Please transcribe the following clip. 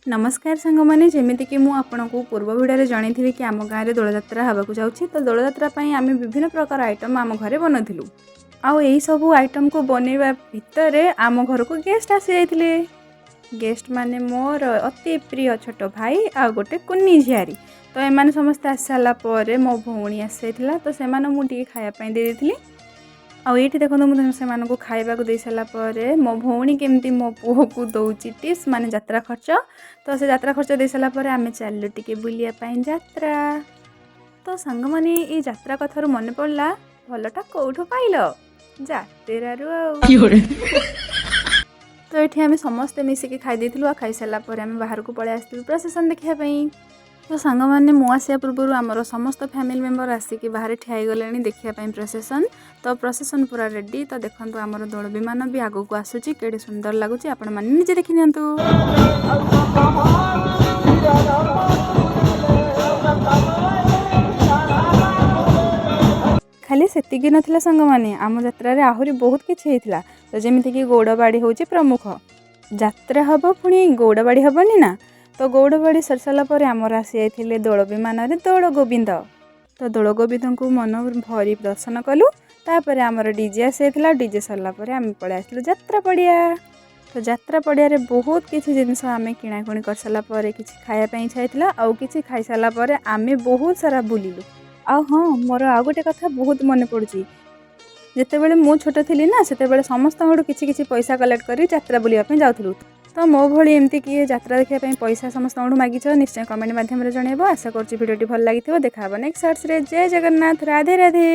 ନମସ୍କାର ସାଙ୍ଗମାନେ, ଯେମିତିକି ମୁଁ ଆପଣଙ୍କୁ ପୂର୍ବ ଭିଡ଼ିଓରେ ଜଣାଇଥିଲି କି ଆମ ଗାଁରେ ଦୋଳଯାତ୍ରା ହେବାକୁ ଯାଉଛି। ତ ଦୋଳଯାତ୍ରା ପାଇଁ ଆମେ ବିଭିନ୍ନ ପ୍ରକାର ଆଇଟମ୍ ଆମ ଘରେ ବନାଉଥିଲୁ। ଆଉ ଏଇସବୁ ଆଇଟମ୍କୁ ବନେଇବା ଭିତରେ ଆମ ଘରକୁ ଗେଷ୍ଟ ଆସିଯାଇଥିଲେ। ଗେଷ୍ଟ ମାନେ ମୋର ଅତି ପ୍ରିୟ ଛୋଟ ଭାଇ ଆଉ ଗୋଟେ କୁନି ଝିଆରୀ। ତ ଏମାନେ ସମସ୍ତେ ଆସି ସାରିଲା ପରେ ମୋ ଭଉଣୀ ଆସିଯାଇଥିଲା, ତ ସେମାନଙ୍କୁ ମୁଁ ଟିକେ ଖାଇବା ପାଇଁ ଦେଇ ଦେଇଥିଲି। ଆଉ ଏଇଠି ଦେଖନ୍ତୁ, ମୁଁ ସେମାନଙ୍କୁ ଖାଇବାକୁ ଦେଇ ସାରିଲା ପରେ ମୋ ଭଉଣୀ କେମିତି ମୋ ପୁଅକୁ ଦେଉଛି ଟିପ୍ସ, ମାନେ ଯାତ୍ରା ଖର୍ଚ୍ଚ। ତ ସେ ଯାତ୍ରା ଖର୍ଚ୍ଚ ଦେଇ ସାରିଲା ପରେ ଆମେ ଚାଲିଲୁ ଟିକେ ବୁଲିବା ପାଇଁ ଯାତ୍ରା। ତ ସାଙ୍ଗମାନେ, ଏଇ ଯାତ୍ରା କଥାରୁ ମନେ ପଡ଼ିଲା, ଭଲଟା କେଉଁଠୁ ପାଇଲ? ଯାତ୍ରାରୁ। ଆଉ ତ ଏଠି ଆମେ ସମସ୍ତେ ମିଶିକି ଖାଇ ଦେଇଥିଲୁ। ଆଉ ଖାଇସାରିଲା ପରେ ଆମେ ବାହାରକୁ ପଳେଇ ଆସିଥିଲୁ ପ୍ରସେସନ୍ ଦେଖିବା ପାଇଁ। ତ ସାଙ୍ଗମାନେ, ମୁଁ ଆସିବା ପୂର୍ବରୁ ଆମର ସମସ୍ତ ଫ୍ୟାମିଲି ମେମ୍ବର ଆସିକି ବାହାରେ ଠିଆ ହେଇଗଲେଣି ଦେଖିବା ପାଇଁ ପ୍ରସେସନ୍। ତ ପ୍ରସେସନ୍ ପୁରା ରେଡ଼ି। ତ ଦେଖନ୍ତୁ, ଆମର ଦୋଳ ବିମାନ ବି ଆଗକୁ ଆସୁଛି। କେଡ଼େ ସୁନ୍ଦର ଲାଗୁଛି, ଆପଣମାନେ ନିଜେ ଦେଖି ନିଅନ୍ତୁ। ଖାଲି ସେତିକି ନଥିଲା ସାଙ୍ଗମାନେ, ଆମ ଯାତ୍ରାରେ ଆହୁରି ବହୁତ କିଛି ହେଇଥିଲା। ତ ଯେମିତିକି ଗଉଡ଼ବାଡ଼ି ହେଉଛି ପ୍ରମୁଖ। ଯାତ୍ରା ହେବ, ପୁଣି ଗଉଡ଼ବାଡ଼ି ହେବନି ନା? ତ ଗଉଡ଼ବାଡ଼ି ସରିସାରିଲା ପରେ ଆମର ଆସିଯାଇଥିଲେ ଦୋଳ ବିମାନରେ ଦୋଳ ଗୋବିନ୍ଦ। ତ ଦୋଳ ଗୋବିନ୍ଦଙ୍କୁ ମନ ଭରି ଦର୍ଶନ କଲୁ। ତାପରେ ଆମର ଡିଜେ ଆସିଯାଇଥିଲା। ଡିଜେ ସରିଲା ପରେ ଆମେ ପଳେଇ ଆସିଲୁ ଯାତ୍ରା ପଡ଼ିଆ। ତ ଯାତ୍ରା ପଡ଼ିଆରେ ବହୁତ କିଛି ଜିନିଷ ଆମେ କିଣାକିଣି କରିସାରିଲା ପରେ କିଛି ଖାଇବା ପାଇଁ ଇଚ୍ଛା ହେଇଥିଲା। ଆଉ କିଛି ଖାଇସାରିଲା ପରେ ଆମେ ବହୁତ ସାରା ବୁଲିଲୁ। ଆଉ ହଁ, ମୋର ଆଉ ଗୋଟେ କଥା ବହୁତ ମନେ ପଡ଼ୁଛି। ଯେତେବେଳେ ମୁଁ ଛୋଟ ଥିଲି ନା, ସେତେବେଳେ ସମସ୍ତଙ୍କଠୁ କିଛି କିଛି ପଇସା କଲେକ୍ଟ କରି ଯାତ୍ରା ବୁଲିବା ପାଇଁ ଯାଉଥିଲୁ। ତ ମୋ ଭଳି ଏମିତି କିଏ ଯାତ୍ରା ଦେଖିବା ପାଇଁ ପଇସା ସମସ୍ତଙ୍କଠୁ ମାଗିଛ, ନିଶ୍ଚୟ କମେଣ୍ଟ ମାଧ୍ୟମରେ ଜଣାଇବ। ଆଶା କରୁଛି ଭିଡ଼ିଓଟି ଭଲ ଲାଗିଥିବ। ଦେଖା ହେବ ନେକ୍ସଟ ସର୍ଟସରେ। ଜୟ ଜଗନ୍ନାଥ, ରାଧେ ରାଧେ।